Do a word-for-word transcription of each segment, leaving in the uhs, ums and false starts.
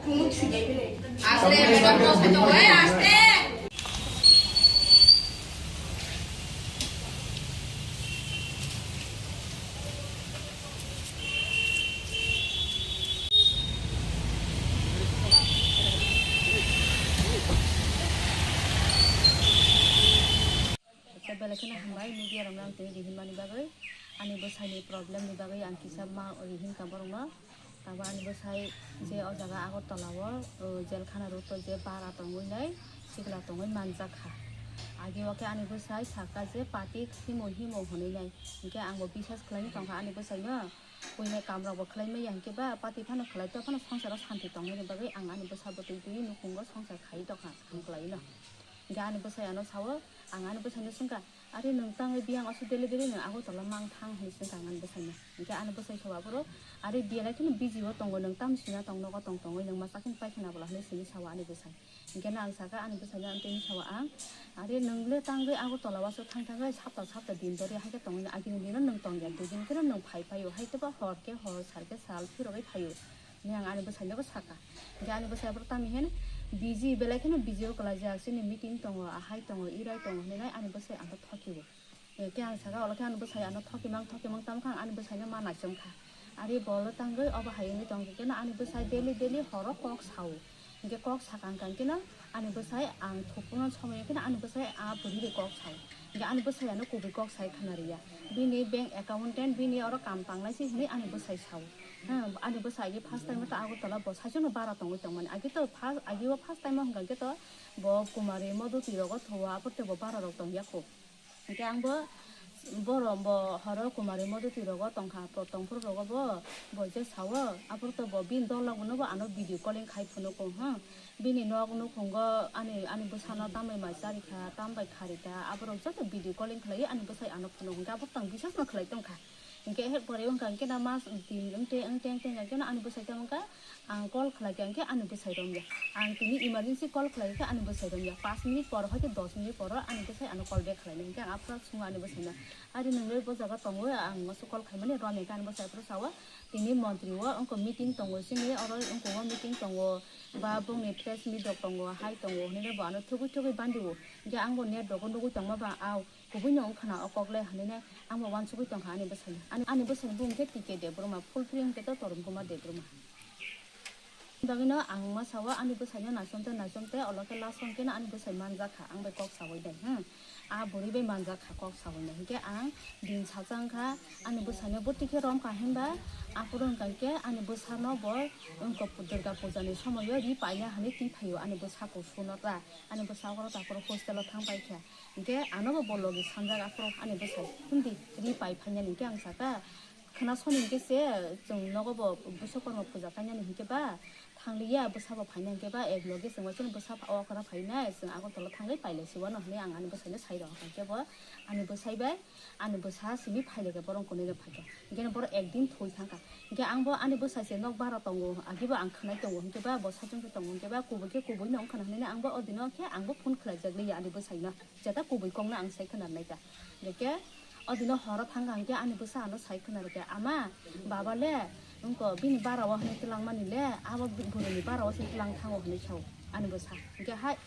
Aste, aste, aste. Belai kheno hambai media rokno ang twi rihinmani bagwi, ani bwsaini problem ni bagwi ang kisa ma rihinkha borokno. Abo ani bwsai je o jaga Agartala o, o, jelkhana road o je bara tongwi nai sikla tongwi manjak kha. Agi o khe ani bwsai sakha je pati himo himo hwnwi nai. Hinkhe ang bo bisas khlaiwi tongkha ani bwsaino. Buini kamrok bo khlai maya hinkhe ba pati phano khlai tei phano songsaro santi tongmani bagwi ang ani bwsa bwtwi twi nukhungo songsar khai tongkha ang khlaino. Hinkhe ani bwsai ano sao, ang ani bwsaino swngkha, "Are nwng tangwi biyang oso delivery nwng Agartala mang thang?" hwnwi swngkha ang ani bwsaino. Hinkhe ani bwsai sao aphuru, "Are biyalai kheno busy o tongo, nwng tamsina tong nogo tong tongwi nwng masa kheno paikha na bwla?" hwnwi simi sao ani bwsai. Hinkhe no ang sakha ani bwsaino, ang tini sao ang, "Are nwng le tangwi Agartala o aso thang thangwi sapta sapta din dori haikhe tongwi agini dino nwng tongya, dudin kheno nwng phai phaio, haikhe ba hor khe hor, sal khe sal phirogwi phaio." Hwnwi ang ani bwsaino bo sakha. Hinkhe ani bwsai aphuru tamo hino busy, belai kheno busy o kwlaijak, chini meeting tongo, ahai tongo, irai tongo hwnwi nai ani bwsai ano thokio. Hinkhe ang sakha, "Olo khe ani bwsai ano thokimang thokimang tamo khe ang ani bwsaino ma naichomkha. Are bolo tangwi obo hai wngwi tongkhe keno ani bwsai daily daily horo kok sao." Hinkhe kok sakha wngkha keno ani bwsai ang thukphuru somoi keno ani bwsai a bwrwi bai kok sao. Hinkhe ani bwsai ano kubui kok sai khna rwya. Bini bank accountant, bini oro kam tangnai se hwnwi ani bwsai sao. Hmm, ani bwsai agi first time o to Agartala bo saichung no bara tongwi tongmani. Agi to first, agi o first time o hwnkha khe to bo Kumari Modhuti rogo thowa, aphuru tei bo bara rok tongya kho. Hinkhe ang bo borok bo horo Kumari Modhuti rogo tongkha, to tongphuru rogo bo, bo je sao, aphuru to bo bini dol rok no bo ano video calling khai phunukgo, hmm. Bini nok nukhungo ani, ani bwsano tambai mai charikha, tambai kharikha, aborok joto video calling khlaiwi ani bwsai ano phunukgo, hinkhe aborok tong bisas no khlai tongkha. Hinkhe he pore wngkha hinkhe na mas din wngte, wngte, wngte, wngkha khe no ani bwsai tamo wngkha, ang call khlai kha hinkhe ani bwsai romya. Ang tini emergency call khlai kha ani bwsai romya. Panch minute por hoite dos minute por o ani bwsai ano call back khlainai. Hinkhe ang aphuru swngo ani bwsaino, "Are nwng le bo jaga tongo, ang oso call khaimani romya," hinkhe ani bwsai aphuru sao, "Tini montri o wngkha meeting tongo chini, oro wngkha o meeting tongo, ba bongni press meet rok tongo, hai tongo," hwnwi bo ano thugui thugui bandio. Hinkhe ang bo net rogo nugui tongma ba, "Au, kubui no wngkha na o kok le," hwnwi nai ang bo uansugui tongkha ani bwsaino. Ani, ani bwsaini bumung khe T K Debbarma, full free wngkhe to Torun Kumar Debbarma. Bagwino ang ma sao ani bwsaino naichomte naichomte olo khe last o hwnkhe no ani bwsai manjak kha ang bai kok saui de, hmm. A bwrwi bai manjak kha kok saui no, hinkhe ang din sacha wngkha ani bwsaino bwtwi khe rom kha hinba aphuru wngkha hinkhe ani bwsano bo wngkha Durga puja ni somoio ri paina hinwi twi phaio ani bwsa kusuno ta. Ani bwsa oro ta aphuru hostel o thang pai kha. Hinkhe ano bo bo logi sanjak aphuru ani bwsai, "Hindi ri pai phainani?" Hinkhe ang sakha, "Khna soni hinkhe se chwng nogo bo Biswakarma puja kainani hinkhe ba thangliya, bwsa bo phaina hinkhe ba ek logi chwng bai chwng bwsa okra phainai, chwng Agartala thangwi pailai se uano," hwnwi ang ani bwsaino sai rw kha. Hinkhe bo ani bwsai bai ani bwsa simi phailai kha, borok kunui no phaikha. Hinkhe borok ekdin thwi thangkha. Hinkhe ang bo ani bwsai se nok bara tongo, agi bo ang khwnai tongo, hinkhe ba bo saichung khe tongo, hinkhe ba kubui khe kubui no wngkha na hwnwi ang bo o dino khe ang bo phone khlaijak liya ani bwsaino. Jeta kubui kokno ang sai khwna rwnaikha. Hinkhe o dino horo thangkha hinkhe ani bwsa ano sai khwna rwkha, "Ama, baba le wngkha bini bara o hinwi twlangmani le, abo bwrwini bara o se twlang thango," hinwi sao ani bwsa. Hinkhe hai,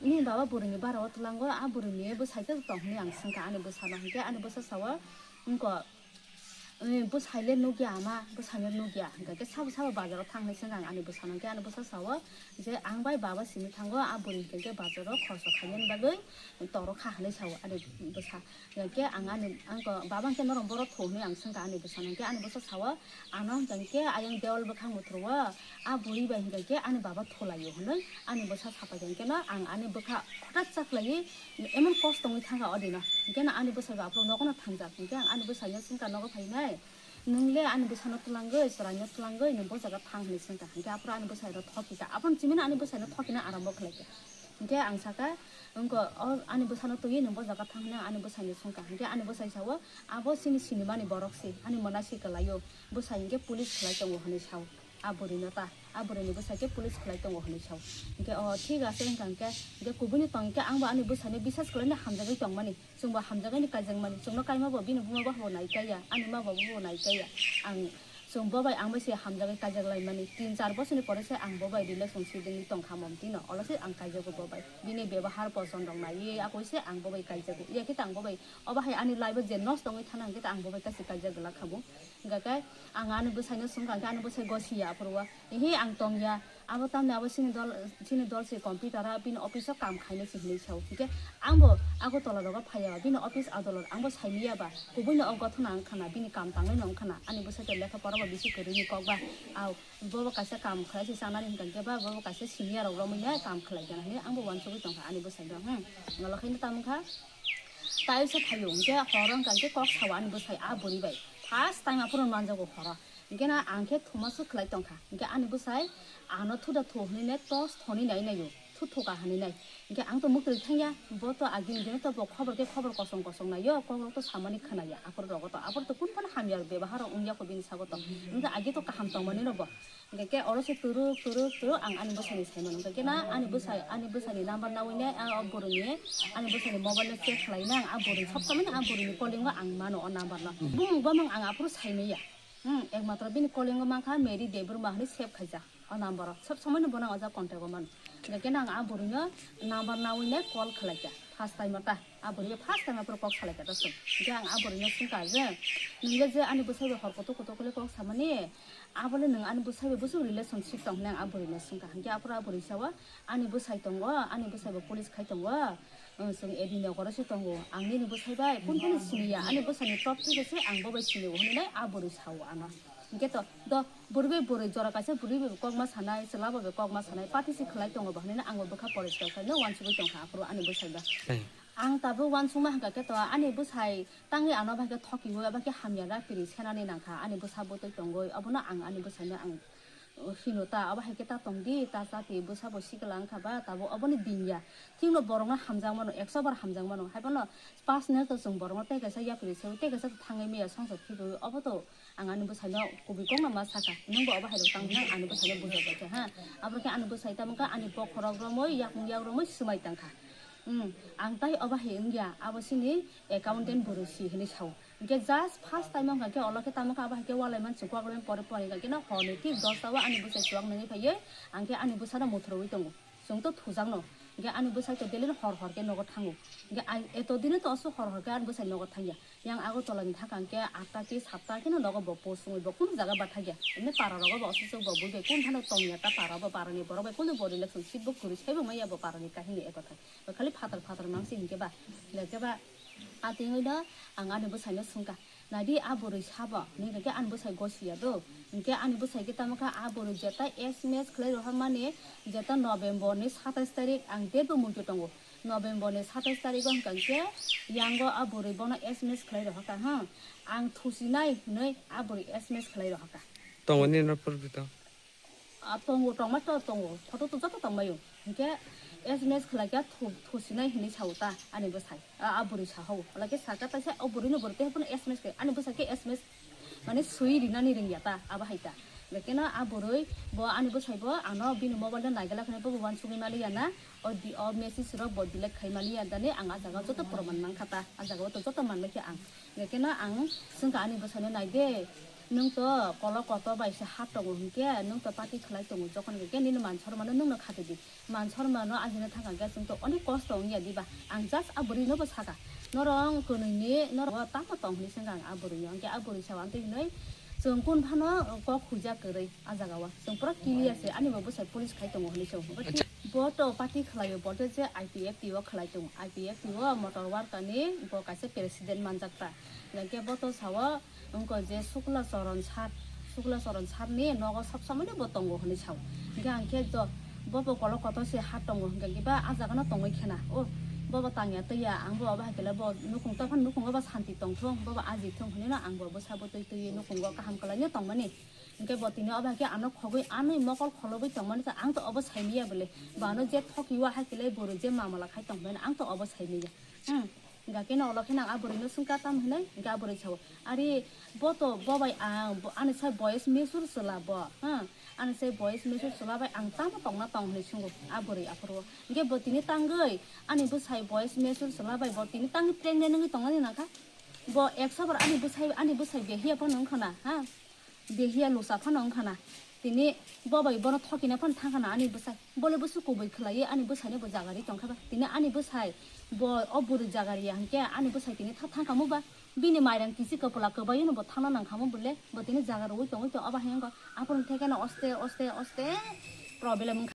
"Nini baba bwrwini bara o twlango, a bwrwini bwsai tong?" hinwi ang swngkha ani bwsano. Hinkhe ani bwsa sao, wngkha, "Eh, bwsai le nukya ama, bwsai no nukya," hinkha khe sabo sabo bazar o thang hinwi swngkha ang ani bwsano. Hinkhe ani bwsa sao je, "Ang bai baba simi thango, a bwrwi hinkhe bazar o khoroksa khainani bagwi toro kha," hinwi sao ani bwsa. Hinkhe ang ani, ang ko, "Baba, hinkhe norok boro thu?" hinwi ang swngkha ani bwsano. Hinkhe ani bwsa sao, "Ano hinkhe ayang dewal bwkhak muthru o, a bwrwi bai hinkhe ani baba thulaio," hinwi ani bwsa sapai kha. Hinkhe no ang ani bwkha hothat sa khlaiwi emon kosto wngwi thangkha o dino. Hinkhe no ani bwsai bo aphuru nogo no thangjak. Hinkhe ang ani bwsaino swngkha, "Nogo phainai? Nwng le ani bwsano twlangwi, chwraino twlangwi nwng bo jaga thang," hinwi swngkha. Hinkhe aphuru ani bwsai rok thokikha. Aphuru chimino ani bwsaino thokina arambo khlaikha. Hinkhe ang sakha, "Wngkha o ani bwsano twiwi nwng bo jaga thang," hinwi ani bwsaino swngkha. Hinkhe ani bwsai sao, "Abo chini sinimani borok se, ani mwnai se kwlaio. Bwsai hinkhe police khlai tongo," hinwi sao. A bwrwino ta, a bwrwini bwsai khe police khlai tongo hinwi sao. Hinkhe, "O, thik ase," wngkha hinkhe, hinkhe kubuino tong hinkhe ang bo ani bwsaino bisas khlaina hamjagwi tongmani, chwngbo hamjagwino kaijakmani, chwngno kaima bo bini buma bo nai kaiya, ani ma baba bo nai kaiya. Ang Chwng bo bai ang bai se hamjagwi kaijak lai mani. Tin char bochorni pore se ang bo bai relationship wngwi tong kha, mom tino. Olo se ang kaijago bo bai. Bini bebahar pochon rok naiwi akoi se ang bo bai kaijago. Iya khe ta ang bo bai, obo hai ani life o je nosto wngwi thana hwnkhe ta ang bo bai kaisa kaijak glak kha bo. Hwnkhe ang ani bwsaino swngkha, hwnkhe ani bwsai gosiya aphuru o. Ehe, ang tongya. Abo tamni abo chini dol, chini dol se computer o bini office o kam khainai se hinwi sao. Hwnkhe ang bo Agartala rogo phaiya, bini office adolot ang bo saimanya ba, kubui no o gothona wngkha na, bini kam tanglai no wngkha na, ani bwsai to lekha pora bo bisi kwrwi ni kok ba, au, bo bo kaisa kam khlai se chanani hwnkha hwnkhe ba, bo bo kaisa senior rok romwi no kam khlai gana hinwi ang bo uansugwi tongkha ani bwsai no, hmm, olo khe no tamo kha. Tai se phaio, hwnkhe horo wngkha hwnkhe kok sao ani bwsai a bwrwi bai, first time aphuru manjago horo. Hwnkhe na ang khe thumaswk khlai tongkha. Hwnkhe ani bwsai ano thuda thu hwnwi ne tos thoni nai naio. Thu thuka hwnwi nai. Hwnkhe ang to mwtwi thangya. Bo to agini dino to bo khobor khe khobor kosong kosong naio. Kokrok to samani khwnaya. Aphuru rogo to. Aphuru to kun phano hamya bebahar rok wngya kho bini sago to. Hwnkhe agi to kaham tongmani no bo. Hwnkhe khe oro se turuk turuk turuk ang ani bwsaini saimano. Hwnkhe khe na ani bwsai, ani bwsaini number nawi ne, ah, o bwrwini, ani bwsaini mobile no check khlai na ang a bwrwi sob somoi no a bwrwini calling o ang mano o number no. Bumung bamang ang aphuru saimaya. Hmm, ekmatro bini calling o mankha Mary Debbarma hinwi save khaijak. O number o sob somoi no bono o jaga contact o mano. Hwnkhe khe nang a bwrwi no number nawi ne call khlai kha. First time o ta a bwrwi o first time o aphuru kok salai kha ta chwng. Hwnkhe ang a bwrwi no swngkha je, nwng le je ani bwsai bai hor kutuk kutuk le kok samani, abo le nwng ani bwsai bai bwswk relationship tong hinwi ang a bwrwi no swngkha. Hwnkhe aphuru a bwrwi sao, ani bwsai tongo, ani bwsai bo police khai tongo. Chwng edi nokoro se tongo, ang nini bwsai bai kun phano siniya, ani bwsaini top theke se ang bo bai sinio hinwi nai a bwrwi sao ano. Hwnkhe to, do, bwrwi bai bwrwi jora kaisa bwrwi bai kokma sanai, chwla bai kokma sanai, party se khlai tongo bo hinwi ang bo bwkha poriskar khlaino uansugwi tongkha aphuru ani bwsai bai. Ang tabuk uansukma hwnkha khe to, ani bwsai tangwi ano bai khe thokiwi, bai khe hamya da piri senani nangkha, ani bwsa bwtwi tongwi, obono ang ani bwsaino ang hino ta, obo hai khe ta tong di, ta cha di, bwsa bo sikla wngkha ba, tabuk oboni din ya. Thikno borokno hamjak mano, ekso bar hamjak mano. Hai phano personal to chwng borokno tei kaisa yapri se, tei kaisa to thangwi maya songsa phirwi, obo to ang ani bwsaino kubui kokno ma sakha. Nwng bo obo hai rok tang hinang ani bwsaino bujak bai kha, ha. Abo khe ani bwsai tamo khe ani bokhorok romwi, yakung yak romwi swmai tang kha. Hmm, ang tai obo hai wngya, abo chini accountant bwrwi si hinwi sao. Hwnkhe just first time wngkha khe olo khe tamo khe abo hai khe walai man chukwa kwlai pore pore hwnkha khe no hor ni thik dosta o ani bwsai chuwak nangwi phaiwi ang khe ani bwsano muthurwi tongo. Chwng to thujakno. Hwnkhe ani bwsai to daily no hor hor khe nogo thango. Hwnkhe ai eto dino to oso hor hor khe ani bwsai nogo thangya. Yang Agartala ni thaka hwnkhe atta ki satta khe no nogo bo post wngwi bo kunu jaga ba thakya. Emni para rogo bo oso chuk bo bui bai kun phano tongya ta para bo para ni borok bai kunu bo relationship bo kwrwi sai bo maya bo para ni kahini ekotha. Bo khali phatar phatar mang se hwnkhe ba. Hwnkhe ba. A twi wngwi no ang ani bwsaino swngkha, "Naidi a bwrwi sabo?" Hwnwi khe ani bwsai gosiya do. Hwnkhe ani bwsai khe tamo khe a bwrwi jeta S M S khlai rohormani, jeta November ni satais tarik, ang date bo muitu tongo. November ni satais tarik o hwnkha khe yango a bwrwi bono S M S khlai rohorkha, ha, "Ang thusinai," hwnwi a bwrwi S M S khlai rohorkha. Tongo nini no purbi to? A tongo, tongma to tongo, photo to joto tongbaio. Hwnkhe S M S khlai kha thu-, thusinai hinwi sao ta ani bwsai, a, a bwrwi sa hao. Hwlai khe saka taisa o bwrwino bwrwi tei phano S M S khe ani bwsai khe S M S mane swi rinani rwngya ta, abo hai ta. Hwnkhe no a bwrwi bo ani bwsai bo ano bini mobile no naigala khwnwi bo uansugwi maliya na, o di-, o message rok bo delete khai maliya dani ang a jaga o joto proman mankha ta, a jaga o to joto manlai khe ang. Hwnkhe no ang swngkha ani bwsaino, "Nai de, nwng to kolo kotor bai se ha tongo hwnkhe, nwng to party khlai tongo, jokhon hwnkhe nini man sormano nwngno khati di, man sormano ajina thangkha hwnkhe chwng to onek kosto wngya diba?" Ang just a bwrwino bo sakha, "Norok kwnwini norok tamo tong?" hwnwi swngkha ang a bwrwino. Hwnkhe a bwrwi sao ang twi hwnwi, "Chwng kun phano kok huijak kwrwi a jaga o, chwng pura clear se, ani bo bwsai police khai tongo," hwnwi swng. Bo to party khlaio, bo to je I P F T o khlai tongo, I P F T o motor worker ni bo kaisa president manjak ta. Hwnkhe bo to sao, wngkha je Sukla Charan sir, Sukla Charan sir ni nogo sob somoi no bo tongo hwnwi sao. Hwnkhe ang khe jo, bo bo kolo kotor se ha tongo hwnkhe ba a jaga no tongwi khena. O, bo bo tangya twiya, ang bo abo hai khe bo nukhung, tokhan nukhungo bo santi tongthung, bo bo aji thung hwnwi no ang bo bwsa bo twi twi nukhungo kaham kwlai no tongmani. Hwnkhe bo tini obo hai khe ano khogwi anwi mokol kholobwi tongmani khe ang to obo saimanya bwle. Bo ano je thokiyo hai khe bwrwi je mamala khai tongmani ang to obo saimanya. Hmm. Hwnkhe no olo khe nang a bwrwino swngkha tam hinwi, hwnkhe a bwrwi sao, "Ari, bo to bo bai ang, bo, ani sai boyes mesur chwla bo, ha? Ani sai boyes mesur chwla bai ang tamo tongna tong?" hinwi swngo a bwrwi aphuru. Hwnkhe bo tini tangwi ani bwsai boyes mesur chwla bai bo tini tangwi pregnant wngwi tongnani nangkha. Bo ekso bar ani bwsai, ani bwsai behiya phano wngkha na, ha? Dehiya lusa phano wngkhana. Tini bo bai bono thokina phano thangkhana ani bwsai. Bole busu kubui khwlaiwi ani bwsaino bo jaga ri tongkha ba. Tini ani bwsai bo o bwrwi jaga riya hinkhe ani bwsai tini tha thangkhamu ba. Bini mairang kisi kwpla kwbaino bo thangna nangkhamu bole. Bo tini jaga rwui tongwi tong obo hai wngkha. Aphuru thekeno oste oste oste problem wngkha.